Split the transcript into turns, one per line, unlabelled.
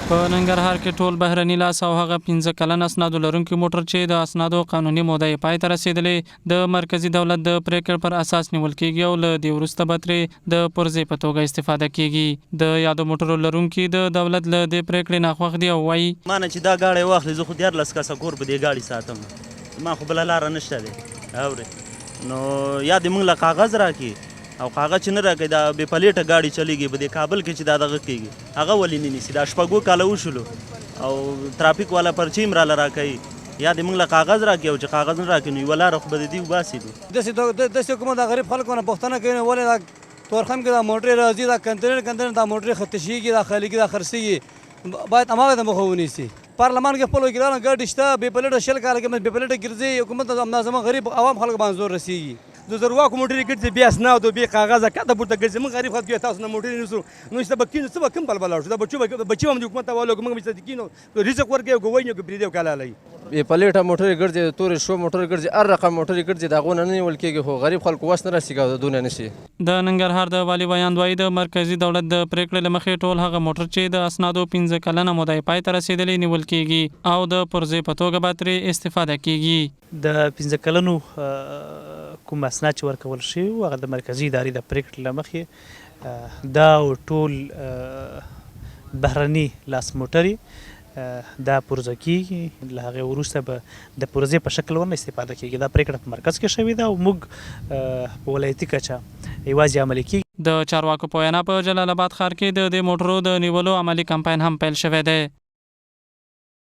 په ننګرهار کې ټول بهرني لاس او هغه پنځه کلن اسنادو لرونکي موټر چې د اسنادو قانوني موده یې پای ته رسېدلې، د مرکزي دولت د پرېکړې پر اساس نیول کېږي او له دې وروسته به ترې د پرزې په توګه استفاده کېږي. د یادو موټرو لرونکي د دولت له دې پرېکړې ناخوښ دي او وايي.
مانه چې دا ګاړی واخلي زه خو 13 کسه کور په دې ګاړي ساتم زما خو بله لاره نشته دی اورې نو یا دې موږ له کاغذ راکړي او کاغذ چې نه راکوي دا بې پلیټه ګاډي چلیږي په دې کابل کې چې دا دغه کېږي هغه ولې نه نیسي دا شپږو کاله وشولو او ترافیک والا پرچې هم راله راکوي یا دې موږ له کاغذ راکړي او چې کاغذ نه راکړي نو یوه لاره خو به د دې وباسي نو.
داسې حکومت دا غریب خلکو نه پوښتنه کوي نو ولې دا تورخم کې دا موټرې راځي دا کنتینر کنتینر دا موټرې ختشیږي دا خالیږي دا خرڅیږي باید هماغه د مخه ونیسي. پارلمان کې خپل وکیلانو ګاډي شته بې پلیټه 20 کاله کې بې پلیټه ګرځي حکومت همدا زموږ غریب عوام خلک باندې زور رسیږي.
د زورواکو موټرې ګرځي بې اسنادو بې کاغذه کښته پورته ګرځي موږ غریب خلک یو تاسو نه موټرې نیسو نو چې به کینو څه به کوم بل بل شو دا بچو به بچي هم د حکومت ته والو موږ به چې کینو رزق ورکوي او که وژني او که پرېږدي او که حلالوي.
بې پلیټه موټرې ګرځي د تورې شو موټرې ګرځي هر رقم موټرې ګرځي د هغو نه نه نیول کېږي خو غریب خلکو وس نه رسېږي او د دونه نه شي.
د ننګرهار د والي ویاند وايي، د مرکزي دولت د پرېکړې له مخې ټول هغه موټر چې د اسنادو پنځه کلنه موده یې پای ته رسېدلې نیول کېږي او د پرزې په توګه به ترې استفاده کېږي.
د پنځه کلنو کوم اسناد چې ورکول شوي وو هغه د مرکزي ادارې د پرېکړې له مخې دا او ټول بهرني لاس موټرې دا پرزه کیږي، له هغې وروسته به د پرزې په شکل ورنه استفاده کیږي. دا پریکړه په مرکز کې شوې ده او موږ په ولایتي کچه یوازې عملي کیږي.
د چارواکو په وینا په جلال اباد ښار کې د دې موټرو د نیولو عملي کمپاین هم پیل شوی دی.